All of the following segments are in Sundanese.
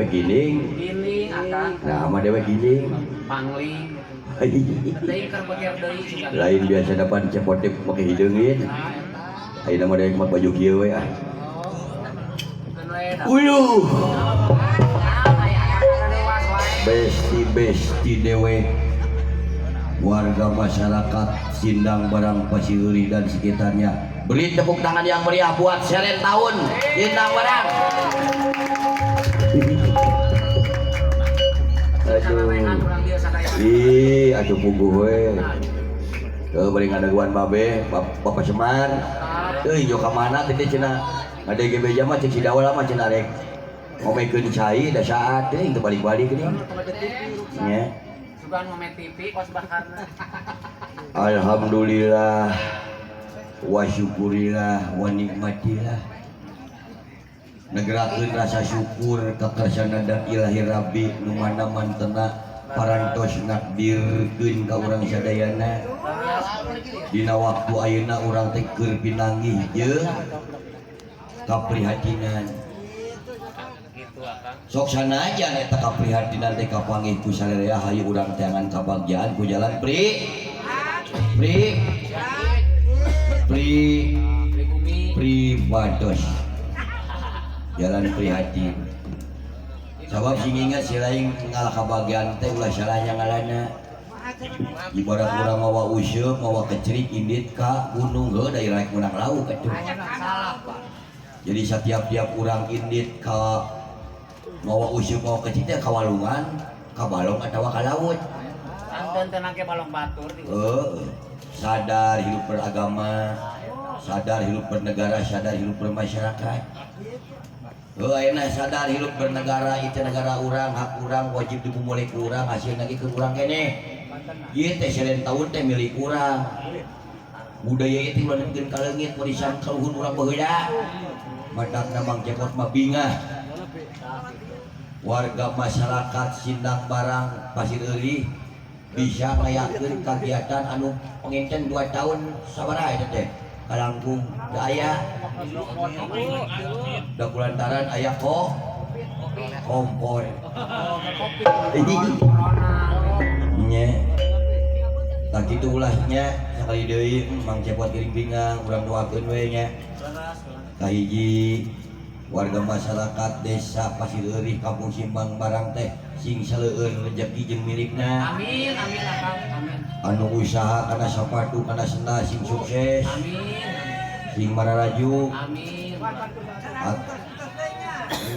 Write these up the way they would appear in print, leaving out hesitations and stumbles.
dewek ginding. Ginding akang. Nah, sama dewek ginding. Pangling gitu. Teuing keur beger deui sugan. Lain biasa depan cepot teh make hideungin. Nah, eta. Ayeuna mah dewek mah baju kieu we ah. Keun we da. Uluh. Ah, aya akang leuwas wae. Besti-besti dewek warga masyarakat Sindang Barang Pasir Eurih dan sekitarnya, beri tepuk tangan yang meriah buat Seren Taun Sindang Barang. Aduh. Salerehan urang dieu sadaya. Ih, aduh puguh we. Tuh bari ngadaguan babe, Bapak Semar. Euy, jo ka mana teh cenah? Ngadege beja mah cek si Dawa mah cenah rek ngomekeun cai da saat teh teu balik-balik geuning. Nya. Sugan ngome TV kos bakarna. Alhamdulillah wa syukurillah wa nikmatillah. Negerakeun rasa syukur kakersana dan ilahi Rabbi nu mana mantena parantos nakdirkeun ka urang sadayana. Dina waktu ayeuna urang teh keur pinanggih jeung kaprihatinan. Gitu akang. Sok sanajan eta kaprihatinan teh kapanggih ku sararea hayu urang teangan kabagjaan ku jalan pri pri pri Pribumi. Pribados jalan prihatin. Sabab sing ingat si lain ngalah kabagjaan teh ulah salahnya ngalana. Ibarat urang mawa useup mawa kecerik indit ka gunung heuh da rek menang lauk atuh. Salah, Pak. Jadi setiap-tiap urang indit ka mawa useup mawa kecerik teh ka walungan, ka balong atawa ka laut. Anteun teh nangke balong batur di. Heeh. Sadar hidup beragama, sadar hidup bernegara, sadar hidup bermasyarakat. Heuh, ayeuna sadar hidup bernegara itu negara urang, hak urang, wajib dipumulih ku urang, hasilna ge keur urang keneh. Ieu teh selen taun teh milik urang. Budaya ieu teh ulah nepikeun ka leungit warisan kaluhur urang baheula. Matakna Mang Cepot mah bingah. Warga masyarakat Sindang Barang Pasir Eurih bisa ngayakeun kagiatan anu penginten 2 tahun sabaraha eta teh kalangkung da aya da kulantaran aya kok kompor. Nya tah kitu ulahnya sakali deui Mang Cepot geuring bingah urang doakeun we nya. Kahiji warga masyarakat desa Pasir Eurih Kampung Simpang Barang teh sing saleueur rejeki jeung milikna. Amin, amin akang, amin. Anu usaha kana sapatu kana sendal sing sukses. Amin. Sing mararaju. Amin.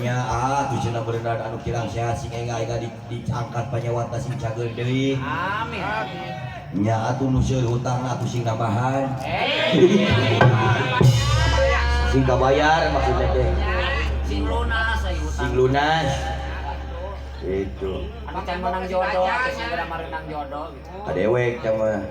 Nya ah tuh cenah berenang anu kirang sehat sing enga-enga diangkat panyawatna sing cager deui. Amin. Nya atuh nu seueur hutangna atuh sing nambahan. Sing kabayar maksudnya teh. Sing lunas aya hutang. Sing lunas. Itu. Anu can menang jodoh, atuh sing geura mareunang jodoh gitu. Kadewek sama.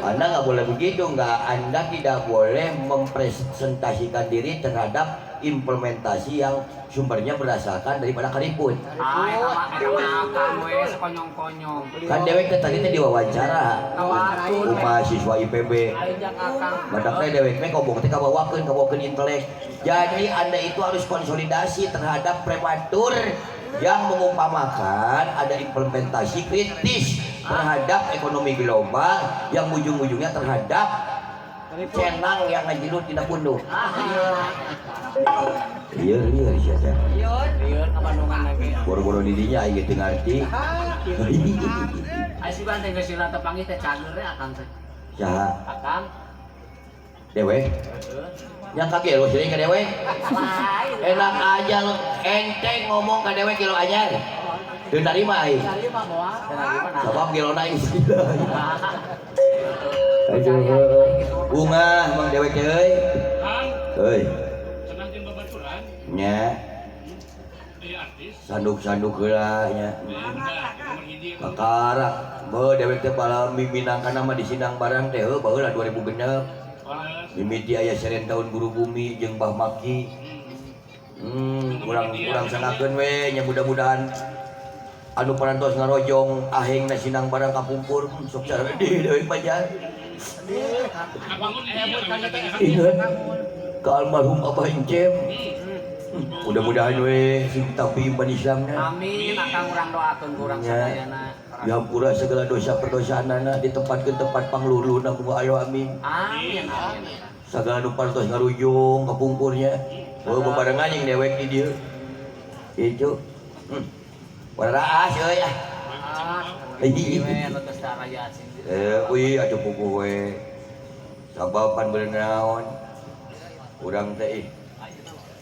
Anda nggak boleh begitu, nggak. Anda tidak boleh mempresentasikan diri terhadap implementasi yang sumbernya berdasarkan daripada karipun. Ah, eta mah eta mah akang we sekonyong-konyong. Kan dewek teh tadi teh diwawancara Kawatur. ku mahasiswa IPB. Aing jang akang. Matak teh dewek meh kobong teh kabawakeun intelek. Jadi Anda itu harus konsolidasi terhadap prematur yang mengumpamakan ada implementasi kritis terhadap ekonomi global yang ujung-ujungnya terhadap cenang yang ngajilut dina punduh. Iya, iya, iya, iya. Lieur ka Bandungan lagi. Boro-boro didinya aing teu ngarti. Ai si Banteng geus sila teu panggih teh cager we akang teh. Saha? Akang. Dewek? Heeh. Yang kaki lo sering ke dewek? Lain. Enak aja lo, ente ngomong ke dewek kilo anyar. Teu narima aing. Tarima moal, teu narima nah. Sabab kilo aing. Aduh. Bunga mang dewek teh euy. Euy. Senang jeung babaturan, Nya, aya artis. Sanduk-sanduk heula nya. Udah, nomor hiji. Kakara, beuh dewek teh pala miminangkan nama di Sindang Barang teh heuh baheula 2006. Mimiti aya seren tahun guru bumi jeung Bah Maki. Kurang sangakeun we nya mudah-mudahan anu parantos ngarojong aheng na Sindang Barang kapungkur sok cara di dewek pajar. Bangun di Ingat ke almarhum Abah Encem. Mudah-mudahan we sing ditampi iman Islamna. Amin, akang urang doakeun ku urang Ya. sadayana. Dihampura segala dosa perdosaanana ditempatkeun tempat pangluluhna ku Allah, amin. Amin, amin. Sagala nu parantos ngarujung kapungkurnya. Oh, bebarengan jeung dewek di dieu. Itu. Waraas euy ah. Ah, ieu we anu geus daraya sing. Eh, uy atuh puguh we. Sababan bener naon. Urang teh ih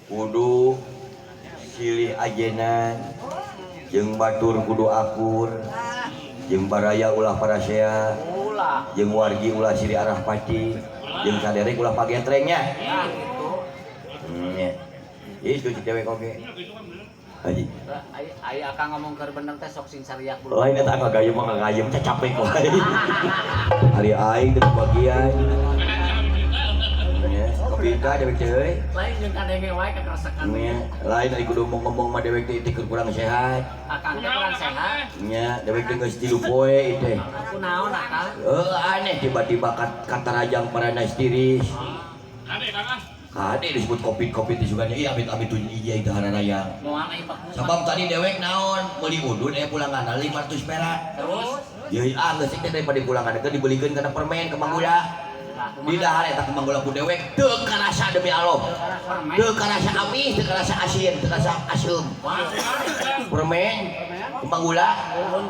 kudu silih ajenan jeung batur kudu akur jeung baraya ulah parasea Ulah. jeung wargi ulah silih arah pati jeung saderek ulah pagentrengnya. Nah, gitu. Nya. Itu cek dewek oge. Haji. Ai ai akang ngomong keur bener teh sok sing sariak bulu. Lain eta ngagayem mah ngagayem capek wae. Hari aing teu bagian. Nya, kepika dewek teh euy. Lain jeung kadenge wae kekeresekan. Nya, lain ari kudu ngomong mah dewek teh keur kurang sehat. Akang teh kurang sehat. Nya, dewek teh geus 3 poe teh. Kunaon akang? Aneh tiba-tiba katarajang paranas tiris. Kade Kang ah. Kade disebut covid-covid disugana ieu amit-amit tuh iya itu hararayang. Moal ai paku. Sabab tadi dewek naon meuli udud aya pulangan 500 perak. Terus Ya ah geus teh daripada pulangan teh dibelikeun kana permen kembang gula. Lah Di dahar eta kembang gula ku dewek teu karasa demi Allah. permen. Teu karasa amis, teu karasa asin, teu karasa aseum. Permen kembang gula.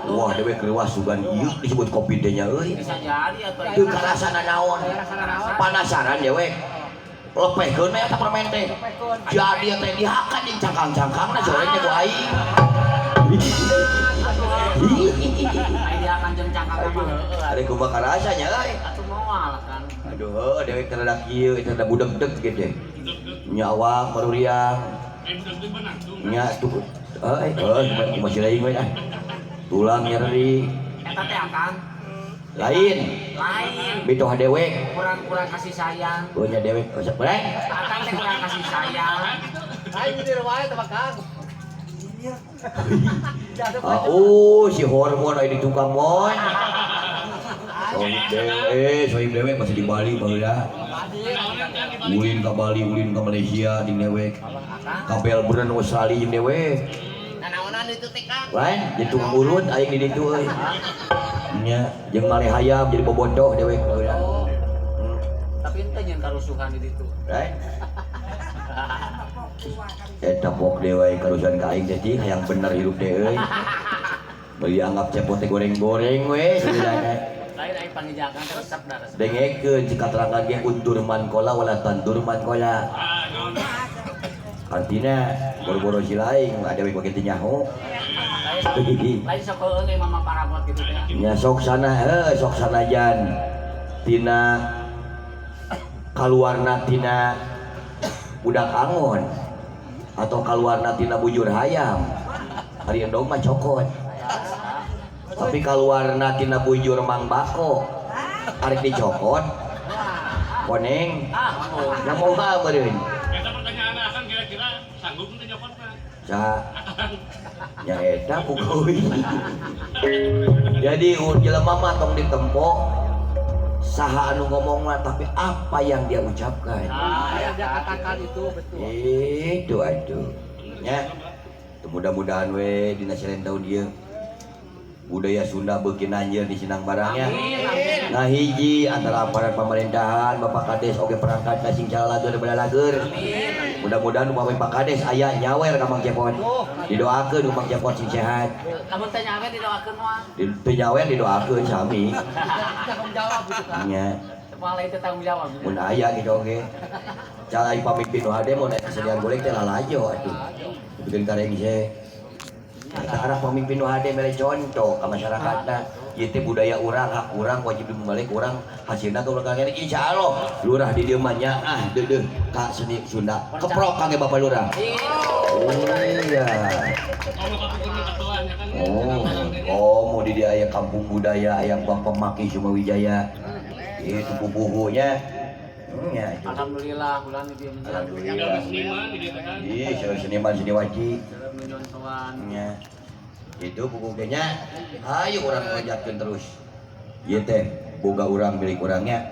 Wah dewek reuas sugan ieu disebut covid teh nya euy. Bisa jadi atuh. Teu karasa nanaon. Panasaran dewek. Lepehkeun we eta permen teh. Jadi teh dihakan jeung cangkang-cangkangna goreng teh ku aing. Ai dihakan jeung cangkang mah heueuh. Ada kumaha karasa nya euy. Atuh moal kan. Aduh, heuh dewek teh rada kieu, eta rada budeg-deg gitu. Nya awak maruriang. Eh budak teh benang tuh. Nya tuh euy, heuh masih lain we ah. Tulang nyeri. Eta teh akang Lain, lain mitoha dewek. kurang-kurang kasih sayang. Oh nya dewek osok brek. Akang teh kurang kasih sayang. Aing di wae teh Kang. Ah, oh si hormon aya di tukang mon. Sohib dewek, sohib dewek masih di Bali baheula. Ulin ka Bali, ulin ka Malaysia jeung dewek. Ka Melbourne Australia jeung dewek. Nanaonan itu teh Kang. Lain, jeung tukang urut aing di ditu euy. Nya, jeung maleh hayam jadi bobotoh dewek baheula. Tapi ente nyeun karusuhan di ditu. Right? Eta pok dewe karusuhan ka aing teh cing hayang bener hirup teh euy. Beli anggap cepot teh goreng-goreng we sebenarnya. Lain ai pangijakan teh resep da resep. Dengekeun cik katerangan ge untur man kola wala tandur man kola. Ah, naon. Artina boro-boro si lain ada we pake teu nyaho. Lain sok heueuh ge mama parabot gitu teh. Nya sok sana heuh sok sanajan tina kaluarna tina budak angon atau kaluarna tina bujur hayam. Ari endog mah cokot. Tapi kaluarna tina bujur Mang Bako arek dicokot koneng Ah, oh. nya moal meureun. Eta pertanyaan akan kira-kira sanggup teu nyokot mah? Saha? Nya eta pukul. Jadi jelema mah tong ditempo saha anu ngomong mah tapi apa yang dia ucapkan. Ah, Yang dia katakan itu betul. Itu atuh. Nya. Mudah-mudahan we dina selen tahun ieu budaya Sunda beuki nanjeur di Sinang Barangnya. Amin, amin. Nah hiji antara aparat pemerintahan Bapak Kades oge perangkat sing calalager balalager. Amin. Mudah-mudahan upami Pak Kades aya nyawer ka Mang Cepot. Didoakeun ku Mang Cepot sing sehat. Lamun teh nyawer didoakeun moal. Di teu nyawer didoakeun sami. Tanggung jawab gitu Kang. Nya. Moal lain teh tanggung jawab. Mun aya gitu oge. Calai pamimpin nu hade mun aya kesediaan golek teh lalajo atuh. Bikin karengse. Eta karena pamimpin nu hade mere contoh ka masyarakatna. Ieu teh budaya urang, hak urang, wajib dibalik urang, hasilna ke urang kene insyaallah lurah di dieu mah nyaah deudeuh ka seni Sunda. Keprok kangge Bapak Lurah. Oh iya. Oh, kapungkur mah ketuanya kan. Oh, oh mau di dia aya kampung budaya aya Bapak Maki Sumawijaya. Itu pupuhunya. Ya, itu. Alhamdulillah bulan di dieu menjelang. Alhamdulillah. Seniman di dieu teh kan. Ih, seniman seniwaji. Seueur nu nyontoan. Nya. Itu buku nya. Ayo urang ngajatkeun terus. Ieu teh boga urang milik urangnya.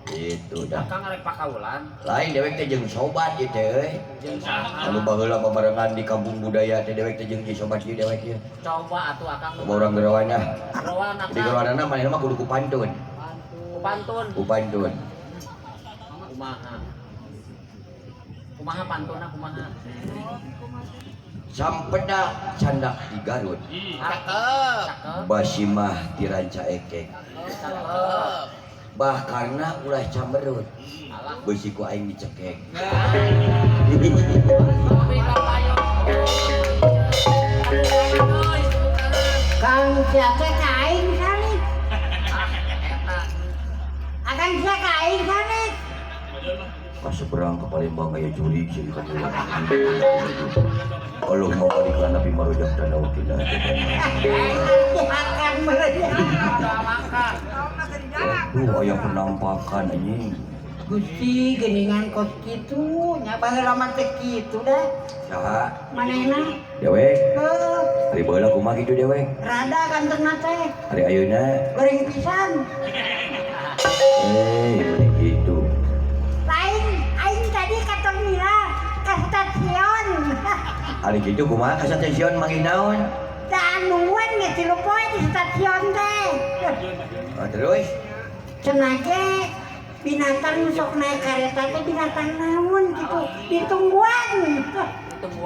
Itu dah. Akang arek pakaulan. Lain dewek teh jeung sobat ieu teh euy. Jeung saha? Anu baheula babarengan di kampung budaya teh dewek teh jeung si sobat ieu dewek ieu. Coba atuh akang. Coba urang gerawan ah. Gerawan akang. Jadi gerawanana manehna mah kudu ku pantun. Ku pantun. Ku pantun. Kumaha? Kumaha pantunna kumaha? Sampeda candak di Garut. Cakep. Cakep. Basimah ti Rancaekek. Cakep. Bah karena ulah camberut. Alah. Beusi ku aing dicekek. Kang siapa ka aing salik? Akang sia ka aing salik? Ka seberang ke Palembang aya jurig sih ka dieu. Allah mau balikan Nabi marujak dan wakilna. Akang meureun. Aduh aya penampakan anjing. Gusti geuningan kos kitu nya baheula mah teh kitu dah. Saha? Manehna? Dewek. Heuh. Ari baheula kumaha kitu dewek? Rada gantengna teh. Ari ayeuna goreng pisan. Meni kitu. Lain aing tadi ka terminal ka stasiun. Ari kitu kumaha ka stasiun manggih naon? Da nungguan geus 3 poe di stasiun teh. Ah, terus? Cenah ge binatang nu sok naik kareta teh binatang naon gitu ditungguan.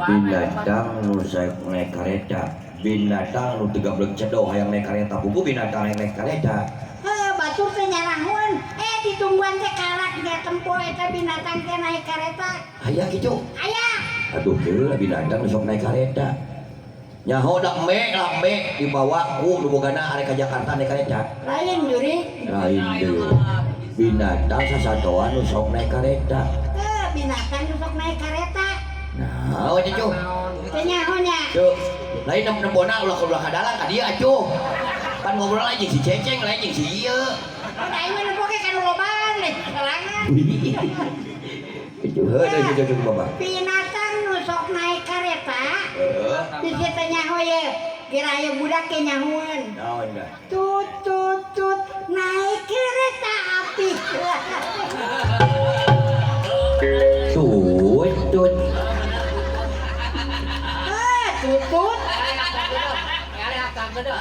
Binatang nu sok naik kareta, binatang nu teu gablek cedoh hayang naik kareta, buku binatang hayang naik kareta. Heuh, batur teh nyarahun. Ditungguan teh karak ge tempo eta binatang teh naik kareta. Aya kitu. Aya. Aduh, geula binatang nu sok naik kareta. Nyaho dak me lah me dibawa ku nu bogana arek ka Jakarta naik kareta. Lain juri. Lain deui. Binatang sasatoan nu sok naik kareta. Heuh, binatang nu sok naik kareta. Nah, oh cucu. Teh nyaho nya. Cuk, lain nembona ulah ulah kadalang ka dieu atuh. Pan ngobrol aja si Ceceng lain jeung si ieu. Udah aing mah nempo ge ka nu lobaan deh salangan. Itu heuh deui cucu bapak. Binatang nu sok naik kareta. Heeh. Bisi teh nyaho ye. Geura aya budak ge nyahoeun. Naon dah? Tut tut tut naik kereta api. Tut tut. Tutut.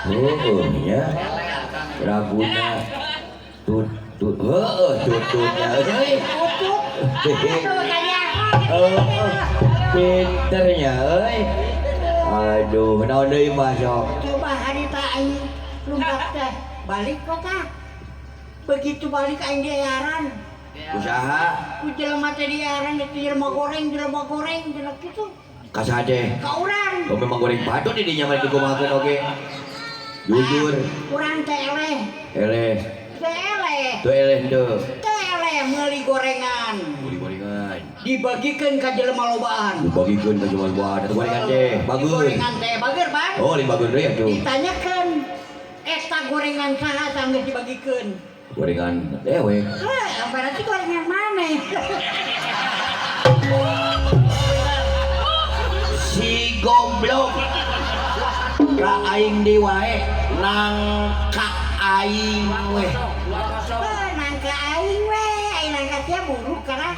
Heueuh nya. Raguna tut tut heueuh tututnya euy. Tutut. Tuh Heueuh. Pinternya euy. Aduh, naon deui mah sok. Coba harita aing lumpat teh balik kota. Begitu balik aing diayaran. Usaha Ku jelema teh diayaran itu jelema goreng jelema kitu. Ka saha teh? Ka urang. Oh, memang goreng patut di dinya mah dikumahakeun oge. Jujur. Urang teh eleh. Eleh. Teh eleh. Teu eleh teu. Teh eleh meuli gorengan. Meuli gorengan. Dibagikeun ka jelema lobaan. Dibagikeun ka jelema lobaan. Eta gorengan teh bagus. Gorengan teh bager, Bang. Oh, lain bager deui atuh. Ditanyakeun eta gorengan saha sanggeus dibagikeun? Gorengan dewek. Heuh, berarti gorengan maneh. Si goblok ka aing deui wae nangka aing we. Nangka aing we, aing nangka sia buruk kana.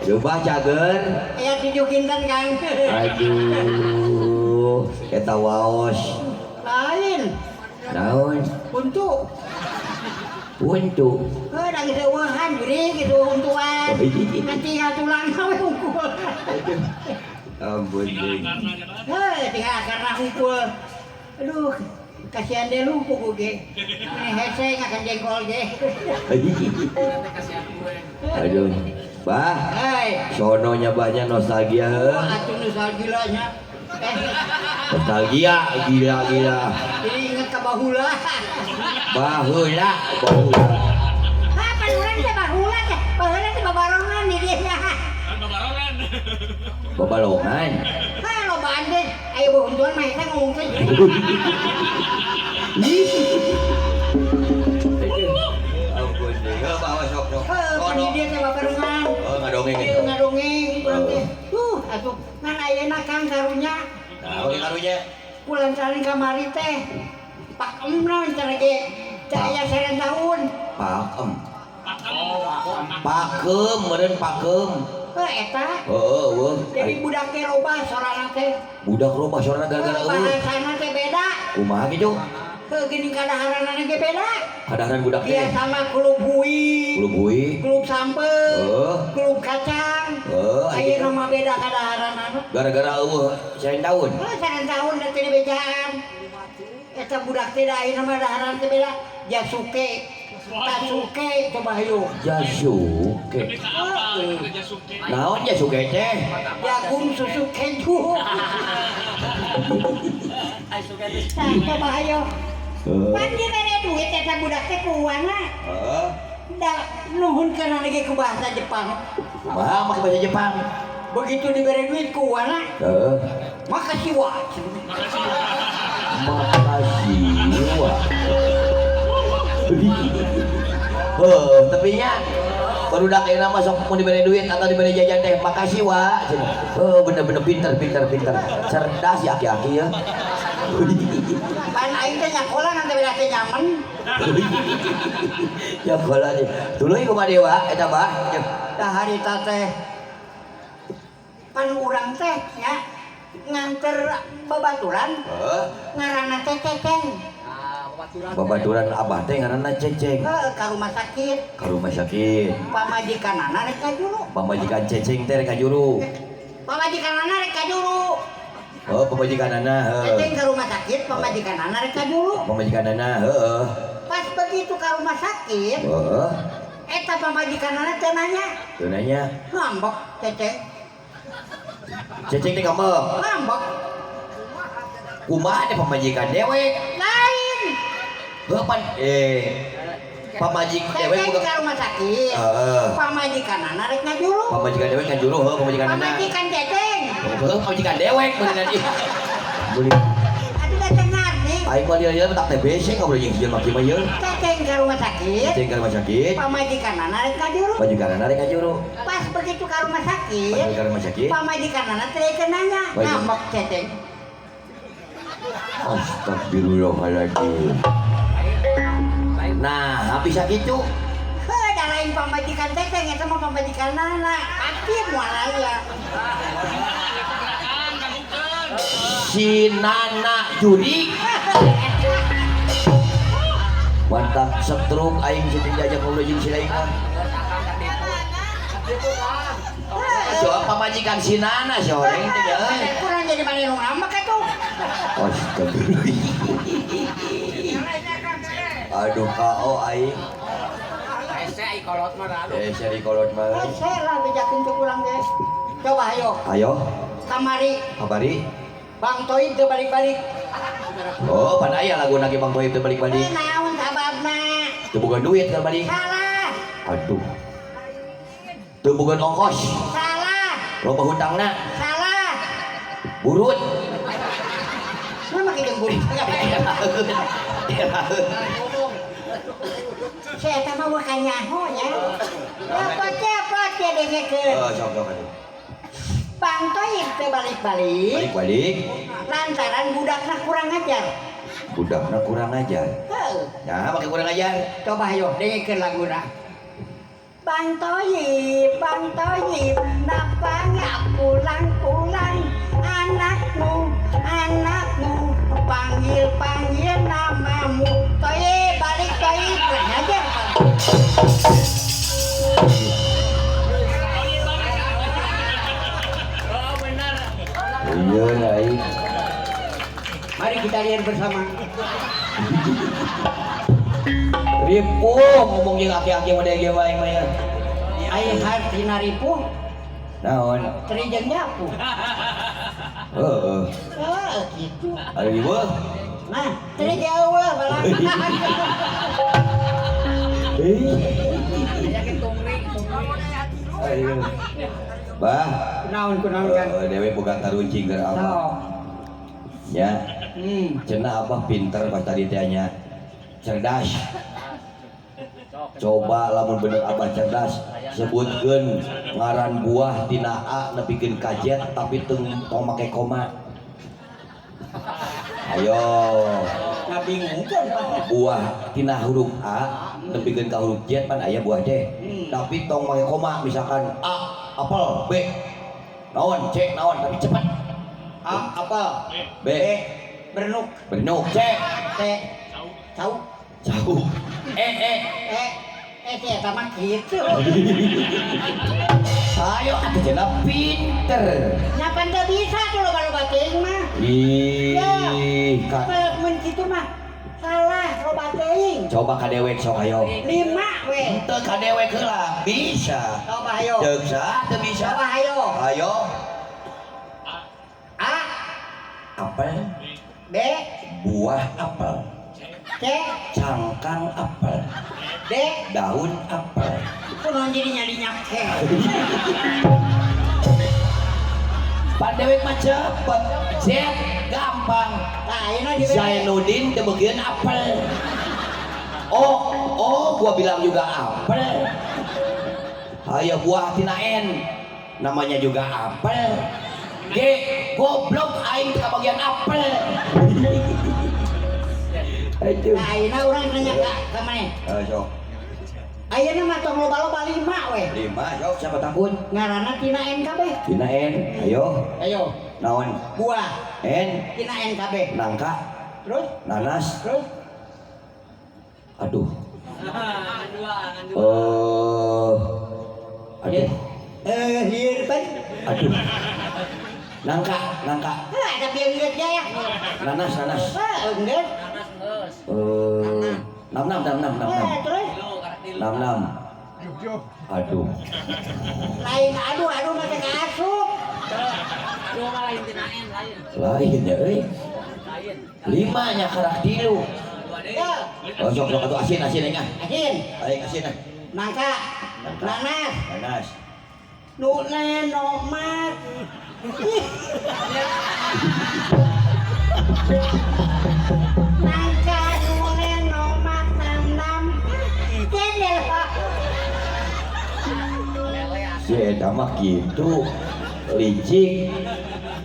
Coba cager. Aya 7 kinten Kang. Aduh, eta waos. Lain. Naon? Untuk. Untuk. Heuh, da geus eueuhan juri kitu untuan. Ngan tinggal tulang we unggul. Ampun deui. Heuh, tinggal karena unggul. Aduh, kasihan deh lu pugu ge. Ini hese ngakan jengkol ge. Aduh. Bah. Hai. Sononya banyak nostalgia heuh. Atuh nostalgia nya. Nostalgia gila-gila. Jadi inget ka baheula. Baheula, baheula. Hah, pan urang teh baheula teh. Baheula teh babarongan di dieu nya. Kan babarongan. Babalongan. Hah, lobaan teh. Aya bahuntuan mah eta ngomong teh. Ampun deui. Heuh, bawa sok sok. Heuh, pan di dieu teh babarongan. Oh, ngadongeng Ieu ngadongeng urang teh. Atuh ngan ayeuna Kang karunya. Nah, oke karunya. Pulang saling kamari teh. Pak emna cara ge. Teu aya 1 tahun. Pakem. Pakem meureun pakem. Heuh eta. Heeh eueuh. Jadi budak teh robah sorana teh. Budak robah sorana gara-gara eueuh. Bahasana teh beda. Kumaha kitu? Heuh geuning kadaharanana ge beda. Kadaharan budak teh. Biasa mah kulub hui. Kulub hui. Kulub sampeul. Heeh. Kulub kacang. Heeh. Ayeuna mah beda kadaharanana. Gara-gara eueuh saren tahun. Heuh saren tahun da teu dibejaan. Eta budak teh da ayeuna mah daharan teh beda. Jasuke. Tasuke coba hayu. Jasuke. Naon jasuke teh? Jagung susu keju. Tah coba hayu. Pan dibere duit eta budak teh ku uangna. Heeh. Da nuhunkeun lagi ku bahasa Jepang. Kumaha make bahasa Jepang? Begitu dibere duit ku uangna. Heeh. Makasih wa. Makasih wa. Heuh, tapi nya barudak ayeuna mah sok mun dibere duit atau dibere jajan teh makasih wa. Heuh, bener-bener pinter pinter pinter. Cerdas ya aki-aki ya. Pan aing teh nyakola ngan teh beda teh nyaman. Nyakola teh. Tuluy kumaha dewa eta bah. Tah harita teh pan urang teh nya nganter babaturan. Heeh. Ngaranna teh Ceceng. Babaturan abah teh ngaranna Ceceng. Heeh, ka rumah sakit. Ka rumah sakit. Pamajikanana rek ka juru. Pamajikan Ceceng teh rek ka juru. Pamajikanana rek ka juru. Oh, pamajikanana heuh. Ceceng ka rumah sakit, pamajikanana rek ka juru. Pamajikanana heuh. Pas begitu ka rumah sakit, heeh. Eta pamajikanana teh nanya. Teu nanya. Ngambek Ceceng. Ceceng teh ngambek. Ngambek. Kumaha teh pamajikan dewek? Lain. Heuh pan pamajik dewek Ceceng ka rumah sakit. Heeh. Pamajikanana rek ngajuru. Pamajikan dewek ngajuru heuh pamajikanana. Pamajikan Ceceng. Heuh pamajikan dewek beuneunan ih. Beuling. Aduh da teu ngarti. Aing mah lieur-lieur tak TBC ngobrol jeung si jelema kieu mah ieu. Ceceng ka rumah sakit. Ceceng ka rumah sakit. Pamajikanana rek ngajuru. Pamajikanana rek ngajuru. Pas begitu ka rumah sakit. Pas ka rumah sakit. Pamajikanana teh nanya, ngambek Ceceng. Astagfirullahaladzim. Nah, habis sakitu. Heuh, da lain pamajikan Ceceng eta mah pamajikanana. Pasti moal aya. Si Nana jurik. Mantap setruk aing situ diajak ngobrol jeung si lain mah. Soal pamajikan si Nana si horeng teh euy. Kurang jadi mana nu ngambek atuh. Astagfirullah. Aduh KO aing. Hese ai kolot mah aduh. Hese ai kolot mah. Hese lah bejakeun teh urang ge. Coba ayo. Ayo. Kamari. Kamari. Bang Toib teu balik-balik. Oh, pan aya laguna ge Bang Toib teu balik-balik. Teu naon sababna? Teu boga duit keur balik. Salah. Aduh. Teu boga ongkos. Salah. Loba hutangna. Salah. Burut. Lu make jeung burut. Saya eta mah bukan nyaho nya. Cepot ya dengekeun. Heeh, sok sok atuh. Bang Toib teu balik-balik. Balik-balik. Lantaran budakna kurang ajar. Budakna kurang ajar. Heuh. Nah, make kurang ajar. Coba ayo dengekeun laguna. Bang Toib, napa nggak pulang-pulang? Anakmu, anakmu, panggil-panggil namamu. Toib, balik Toib, kurang ajar. Iya, Rai. Mari kita lihat bersama. Ripuh ngomong jeung aki-aki mah deui wae mah ya. Aing hartina ripuh. Naon? Teri jeung nyapu. Heeh. Heeh, kitu. Ari riweuh. Nah, teri jauh balah. Ayo. Bah. Naon kunaon kan? Dewe boga taruncing keur abah. Ya. Cenah abah pinter pas tadi teh nya. Cerdas. Coba lamun bener abah cerdas, sebutkeun ngaran buah tina A nepikeun ka Z tapi teu tong make koma. Ayo. Ngabingungkeun pan. Buah tina huruf A nepikeun ka huruf Z pan aya buah teh. Tapi tong make koma, misalkan A apel, B naon, C naon, tapi cepat. A apel. B B berenuk. Berenuk, C C cau. Cau. E E E E si eta mah kitu. Ayo atuh cenah pinter. Nya pan teu bisa tuh loba-loba teuing mah. Ih, ka Mun kitu mah salah loba teuing. Coba ka dewek sok ayo. 5 we. Henteu ka dewek heula, bisa. Coba ayo. Ceuk saha teu bisa? Coba ayo. Ayo. A Apel, B buah apel, C cangkang apel, D daun apel. Kunaon jadi nyadinya C. Pan dewek mah cepet, Z gampang. Tah ayeuna dibere. Zainuddin teu beukieun apel. Oh, oh, gua bilang juga apel. Ayo buah tina N, namanya juga apel. G, goblok aing teu kabagian apel. Aduh. Nah, ayeuna urang nanya ka maneh. Ayo sok. Ayeuna mah tong loba-loba 5 we. 5 sok, siapa takut? Ngaranna tina N kabeh. Tina N, ayo. Ayo, Naon? buah N, tina N kabeh. nangka, Terus, nanas. terus Aduh. Dua, dua. Aduh. Lieur pan. Aduh. Nangka, nangka. Hah, ada bieu ya. Nanas, nanas. Hah, enggeus. Nanas geus. 6 6 6 6 6 Hah, terus Tilu, karek tilu. 6 6. Aduh. Lain aduh aduh mah teh kaasup. Dua mah lain tina N, lain. Lain ya euy. Lain. 5 nya karak tilu. Dua deui. Ya, Oh sok sok atuh asin asin aing ah. asin, Aing asin ah. nangka, nanas, Nanas. nu nenomat. Nangka nu nenomat nam nam. Kendel. Si eta mah kitu licik.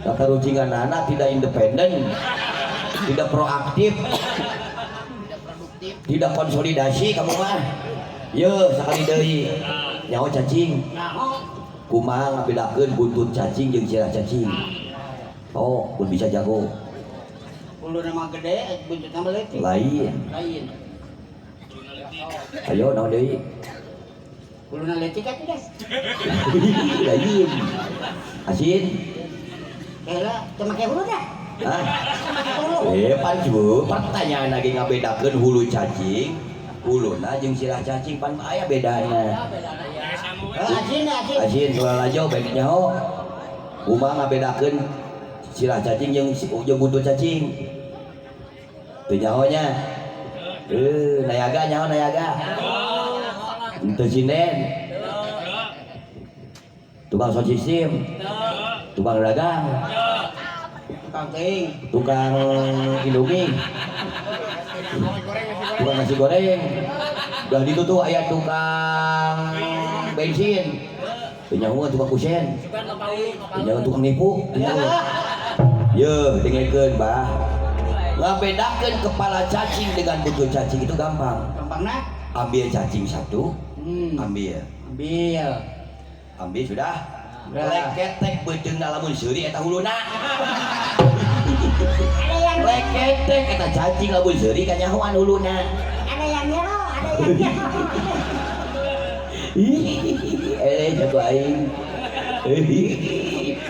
Kata rucingan anak tidak independen, tidak proaktif, tidak konsolidasi kamu mah. Ye, sakali deui. Nyaho cacing. Nyaho. Kumaha ngabedakeun buntut cacing jeung sirah cacing? Oh, pun bisa jago. Huluna mah gede, buntutna mah leutik. Lain. Lain. Ayo naon deui? Huluna leutik atuh deh. Lain. Asin. Heula, teu make hulu dah. Hah? Teu make hulu. Pan cu, pertanyaan lagi ngabedakeun hulu cacing, huluna jeung sirah cacing pan aya bedana. Asin asin. Asin soal aja baik nyaho. Kumaha ngabedakeun sirah cacing jeung buntut cacing? Teu nyaho nya. Nayaga nyaho nayaga. Henteu sinden. Tukang sound system. Tukang dagang. Tukang teuing. Tukang Indomie. Tukang nasi goreng. Udah gitu tuh aya tukang bensin. Teu nyaho tukang kusen. Teu nyaho tukang nipu. Yeuh, dengekeun bah. Ngabedakeun kepala cacing dengan buntut cacing itu gampang. Gampangna? Ambil cacing satu, ambil. Ambil. Ambil sudah. Leketek beuteungna lamun seuri eta huluna. Ada yang Leketek eta cacing lamun seuri kanyahoan huluna. Ada yang nyero, ada yang nyero. Ih, jago aing.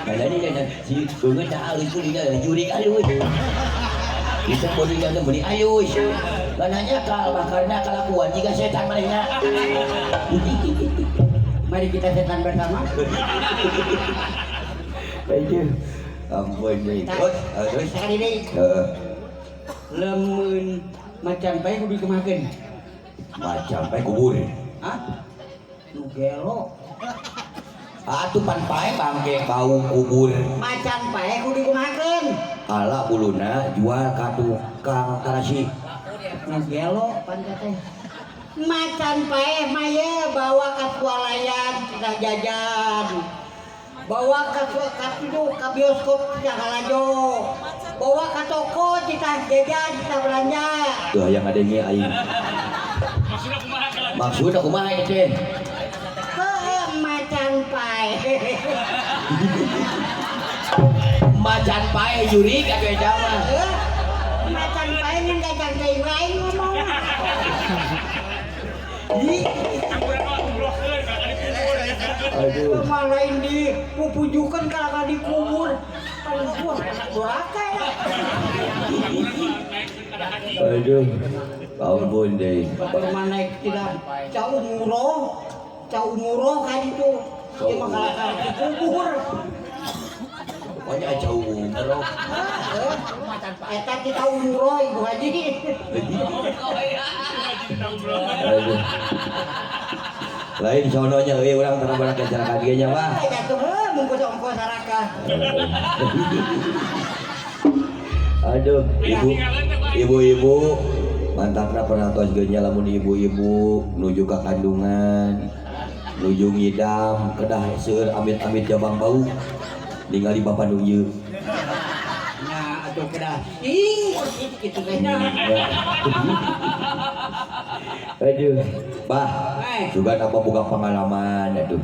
Mana ni kan si beungeut tak alus kulina jurik alus. Bisa boleh jangan beli alus. Mananya kal bakarna kalakuan jika setan manehna. Mari kita setan bersama. Aduh. Ampun deui. Terus, terus. Sekali deui. Heeh. Lemun macan pae kudu dikumahakeun. Macan pae kubur. Hah? Nu gelo. Atuh pan pae bangke bau kubur. Macan pae kudu dikumahakeun. Ala buluna jual ka tukang karasi. Nu gelo pan teh. Macan pae mah ye bawa ka swalayan kita jajan. Bawa ka ka bioskop kita halajo. Bawa ke toko kita jajan, kita belanja. Tuh hayang ngadenge aing. Maksudnya kumaha kalau Maksudna kumaha ieu teh? Heuh, macan pae. Macan pae jurig atuh eta mah. Heuh, macan pae ngan gajang teuing wae ngomong. Ih, Campuran mah umrohkeun kalau dikubur. aduh. Mah lain di pupujukan kalau dikubur. Wah, duraka ya. Campuran mah naik kada haji. Aduh. Ampun deh. Bagaimana naik tidak cau umroh kan itu. Dia mah kalah dikubur. Pokoknya jauh umroh. Heuh, eta kita umroh Ibu Haji. Haji kita umroh. Aduh. Lain sononya euy urang tara barak cara ka dieu nya mah. Jatuh heuh bungkus ongkos saraka. Aduh, ibu ibu-ibu mantapna perhatoan ge nya lamun ibu-ibu nuju ka kandungan, nuju ngidam, kedah seueur amit-amit jabang bau. Ningali bapak nu ieu. Nya atuh kedah ing kitu teh nya. Ya. Aduh, bah, Eh. juga apa boga pengalaman aduh.